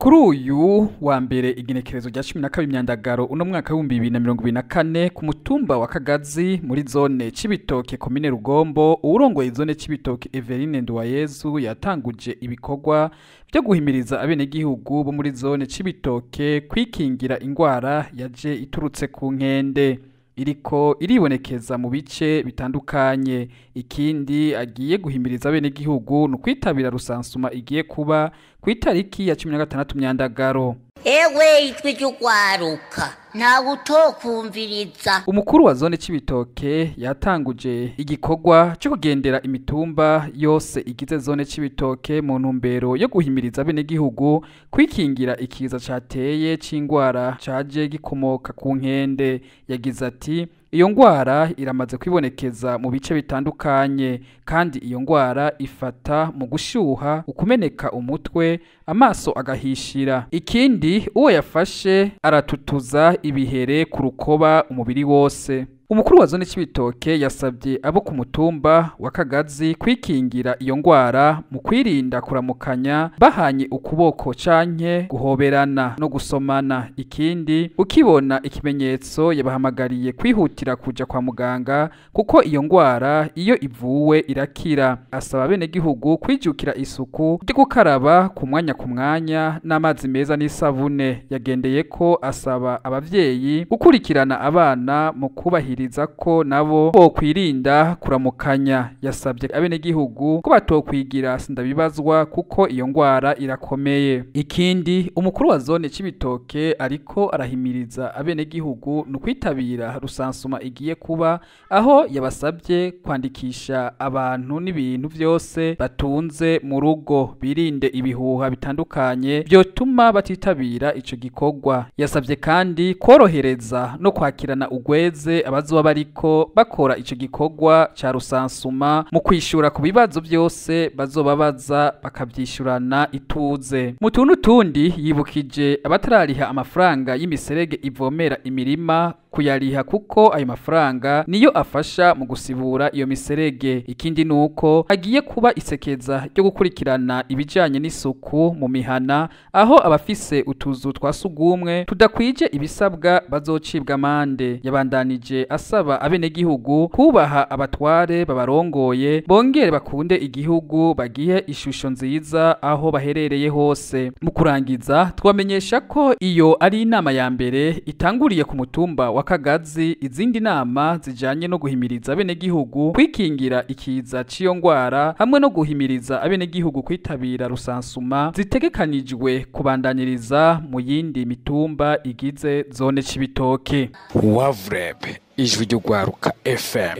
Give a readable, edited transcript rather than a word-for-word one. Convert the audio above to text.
Kuri uyu wa mbere, igenekerezo rya 12 Myandagaro uno mwaka w'2024, ku mutumba wa Kagazi muri zone Cibitoke, komine Rugombo, uwurongoye zone Cibitoke Everine Nduwayezu yatanguje ibikorwa byo guhimiriza abenegihugu bo muri zone Cibitoke kwikingira ingwara yaje iturutse ku nkende iriko iribonekeza mu bice bitandukanye. Ikindi agiye guhimiriza abenegihugu ni ukwitabira rusansuma igiye kuba ku itariki ya 16 Myandagaro. Ewe, ijwi ry'ugwaruka, ntawe utokumviriza. Umukuru wa zone Cibitoke yatanguje igikorwa cyo kugendera imitumba yose igize zone Cibitoke mu ntumbero yo guhimiriza abenegihugu kwikingira ikiza cateye c'ingwara caje gikomoka ku nkende. Yagize ati: "Iyo ngwara iramaze kwibonekeza mu bice bitandukanye, kandi iyo ngwara ifata mu gushuha, ukumeneka umutwe, amaso agahishira. Ikindi, uwo yafashe aratutuza ibihere ku rukoba umubiri wose." Umukuru wa zone Cibitoke yasabye abo ku mutumba wa Kagazi kwikingira iyo ngwara mu kwirinda kuramukanya bahanye ukuboko canke guhoberana no gusomana. Ikindi, ukibona ikimenyetso yabahamagariye kwihutira kuja kwa muganga, kuko iyo ngwara iyo ivuwe irakira. Asaba abenegihugu kwijukira isuku ryo gukaraba ku mwanya ku mwanya n'amazi meza n'isabune. Yagendeye ko asaba abavyeyi gukurikirana abana mu kubahiriza ko nabo bokwirinda kuramukanya. Yasabye abenegihugu ko batokwigira sindabibazwa, kuko iyo ngwara irakomeye. Ikindi umukuru wa zone Cibitoke ariko arahimiriza abenegihugu ni ukwitabira rusansuma igiye kuba, aho yabasabye kwandikisha abantu n'ibintu vyose batunze mu rugo, birinde ibihuha bitandukanye vyotuma batitabira ico gikorwa. Yasabye kandi korohereza no kwakirana ugweze abazoba bariko bakora ico gikorwa ca rusansuma mu kwishura ku bibazo vyose bazoba baza, bakavyishurana ituze. Mu tuntu tundi, yibukije abatarariha amafaranga y'imiserege ivomera imirima kuyariha, kuko ayo mafaranga niyo afasha mu gusibura iyo miserege. Ikindi nuko agiye kuba isekeza ryo gukurikirana ibijanye n'isuku mu mihana, aho abafise utuzu twa sugumwe tudakwije ibisabwa bazocibwa amande. Yabandanije asaba abenegihugu kubaha abatware babarongoye, bongere bakunde igihugu, bagihe ishusho nziza aho baherereye hose. Mu kurangiza, twamenyesha ko iyo ari inama ya mbere itanguriye ku mutumba wa Kagazi. Izindi nama zijanye no guhimiriza abenegihugu kwikingira ikiza c'iyo ngwara hamwe no guhimiriza abenegihugu kwitabira rusansuma zitegekanijwe kubandaniriza mu yindi mitumba igize zone Cibitoke. Wavureb, ijwi ry'ugwaruka FM.